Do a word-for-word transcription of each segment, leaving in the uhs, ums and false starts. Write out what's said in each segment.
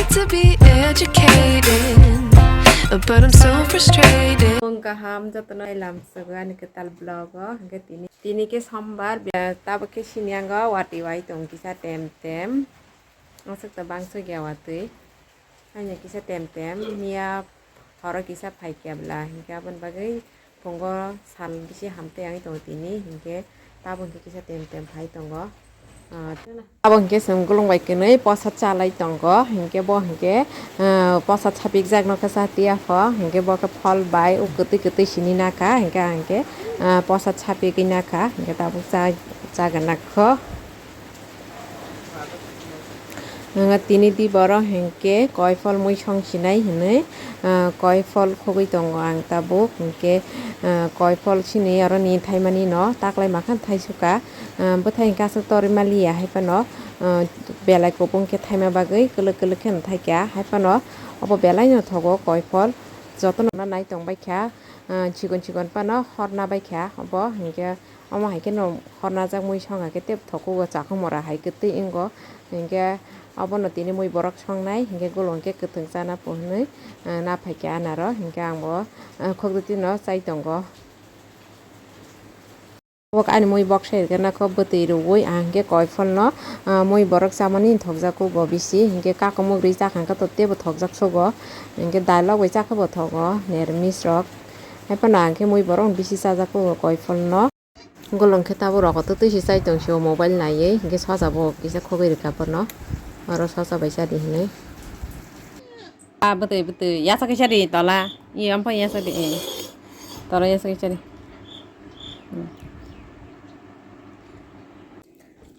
To be educated, but I'm so frustrated. Phung kaham jotono lamsogo ani kwtal vlog o. Hingke tini, tini ke sombar, bia-, tabuk ke sini ang o watwi wai tong kisa tem tem. Aswk to bangso gya watwi. Haino kisa tem tem, miya horo kisa phaikya bwla, hingke aboni bagwi phungo sal bisi hamtwi wngwi tongo tini, hingke tabuk hingke kisa tem tem phai tongo. Ah, abo hingke chwng gulung bai kwnwi posa chalai tongo, hingke bo hingke, ah, posa chapikjak nokha sa tiya pho, hingke bo khe phol bai o kwtwi kwtwi sini nakha, hingke ang hingke, ah, posa chapigwi nakha, hingke tabuk cha-, chagana kho. Nwngo tini di borok hinkhe koiphol mui song sinai hinwi, ah, koiphol khogwi tongo ang tabuk. Hinkhe, ah, koiphol sini aro ni thaimani no taklai mankha thaisu ka, ah, bwthai hinkhe aswk torwi maliya hai phano, ah, belai kubung khe thaima bagwi kwlwk kwlwk khe no thaikha hai phano obo belai no thogo koiphol jotono no nai tong baikha, ah, chikon chikon phano horna baikha obo hinkhe. Omo hai kheno hornajak mui song hai khe tei thokugo, chakhumo ra hai kwtwi wngo. Hinkhe obono tini mui borok songnai, hinkhe gulung khe kwthwng chana po hinwi, eh, na phaikha anaro, hinkhe ang bo, eh, khokdwtwi no chai tongo. Tabuk ani mui boksa rwgena kho bwtwi rwui ang hinkhe koiphol no, eh, mui borok chamani thokjago bo bisi, hinkhe kakomok rwi chakha khe to teibo thokjak sogo, hinkhe dailok bai chakhe bo thogo, neramis rok. Hai phano ang khe mui borok bisi chajago koiphol no. Golong khe tabuk rogo twtwi se chai tong sio mobile naiwi, hinkhe sosa bo kisa khogwi rwkha bono, oro sosa bai cha di hinwi. Ah, bwtwi, bwtwi, yasa kisa di tola, i ampha yasa di, eh. Tola yasa kisa di. Hmm.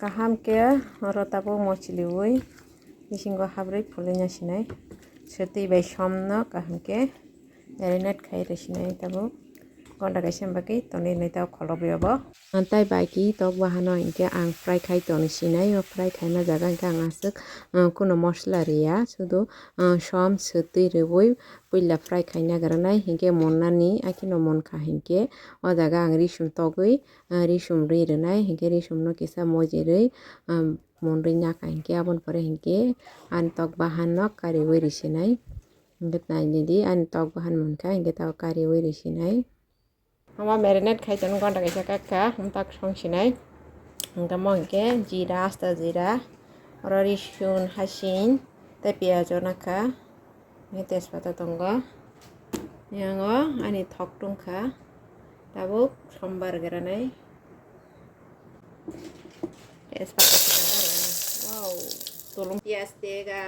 Kaham khe oro tabuk mochiliwi bisingo habrwi phulwi nasinai. Swtwi bai somno kaham khe. Marinate khai rw sinai tabuk. Gonta kaisa bagwi tonwi nai tabuk kholobwi obo. Tei bai ki tok bahano hinkhe ang fry khai tong sinai. O fry khaima jaga hinkhe ang aswk, uh, kuno mosla riya. Sudu, uh, som swtwi rwui puila fry khaina granai hinkhe monnani akheno monkha hinkhe o jaga ang risum togwi, uh, risum ri rwnai hinkhe risumno kisa mojirwi, um, monrwi naka hinkhe aboni pore hinkhe ani tok bahanno kariui risinai. Hinkhe nainidi ani tok bahan mankha, hinkhe tabuk kariui risinai. Omo marinate khai tong gonta kaisa kakha, tak song sinai. Hinkhe mo hinkhe jira, asta jira, oro risun, hasin, tei piyaj o nakha. Hinkhe tejpata tongo. Yango ani thok tongkha. Tabuk sombar granai. Tejpata se tongo. Wow, tolong piyaj dega.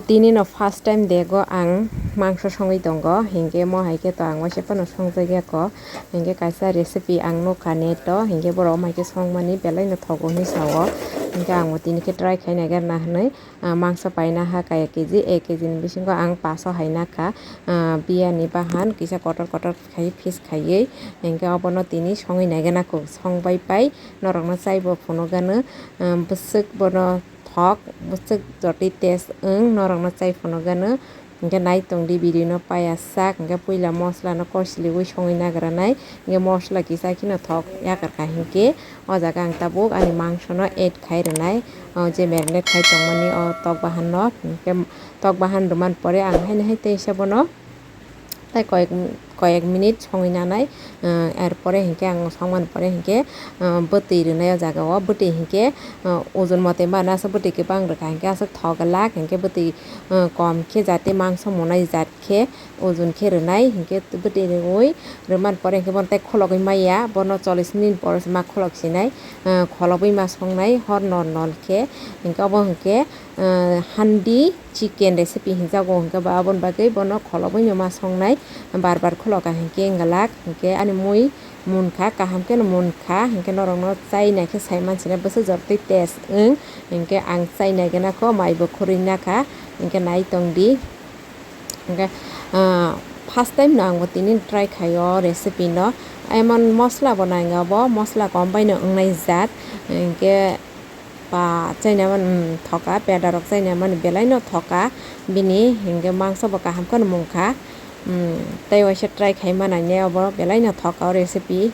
Tini no first time dego ang mangso songwi tongo, hinkhe mo hai khe to ang waisa phano songjak ya kho, hinkhe kaisa recipe ang nukha net o, hinkhe borok omo hai khe songmani belai no thogo hinwi sao, hinkhe ang bo tini khe try khai naigerna hinwi. Ah, mangso paina ha kaya keji, ek keji ni bisingo ang paso hai nakha, ah, biyani bahan kisa kotor kotor khai piece khaiwi, hinkhe obono tini songwi naigena kuk song bai pai norokno chaibo phunukgano, ah, bwswk bono thok, bwswk jotwi taste wng norokno chai phunukgano. Hinkhe nai tongdi video no paiya sak, hinkhe puila mosla no kosiliui songwi nagranai, hinkhe mosla kisa kheno thok yakarkha, hinkhe o jaga ang tabuk ani mangso no add khai rwnai, o je marinate khai tongmani o tok bahan no, hinkhe tok bahan rwmani pore ang haino hai teisa bono tai koyek, koyek minute songwi nanai, eh, er pore hinkhe ang songmani pore hinkhe, eh, bwtwi rwnai o jaga o, bwtwi hinkhe, eh, ojon mote mano aswk bwtwi kwbang rwkha hinkhe aswk thok glak hinkhe bwtwi, eh, kom khe jate mangso monai jat khe ojon khe rwnai hinkhe bwtwi rwui rwmani pore hinkhe bono tai khologwi maya, bono chollish minute pore se ma kholok sinai, eh, kholobwi ma songnai hor nol nol khe, hinkhe obo hinkhe, eh, handi chicken recipe hinjago, hinkhe ba aboni bagwi bono kholobwi no ma songnai, bar bar kholoka hinkhe wng glak, hinkhe ani mui munkha, kaham kheno munkha, hinkhe norokno chai naikhe sai mansinai bwswk jotoi taste wng, hinkhe ang chai naigena kho maibo khurui nakha, hinkhe nai tongdi. Hinkhe, ah, first time no ang bo tini try khai o recipe no, emon mosla bo nang ya bo, mosla kom bai no wngnai jat, hinkhe ba chaina mani, um, thoka, peda rok chaina mani belai no thoka bini, hinkhe mangso bo kaham kheno munkha, um, tei waisa try khai manai ne obo belai no thoka o recipe.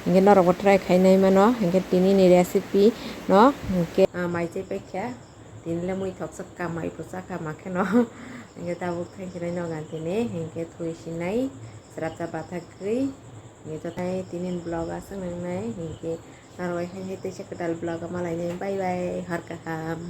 Hinkhe norokbo try khainai mano, hinkhe tinini recipe no hinkhe, ah, mai chai paikha, tinile mui thoksa kamai bo chakha makheno, hinkhe tabuk thank you nai nogan tini, hinkhe thwi sinai, srapsa bathakgwi, hinkhe joto nai tinini vlog aswk nangnai, hinkhe norok hai hai teisa kwtal vlog o malainai, bye bye, hor kaham.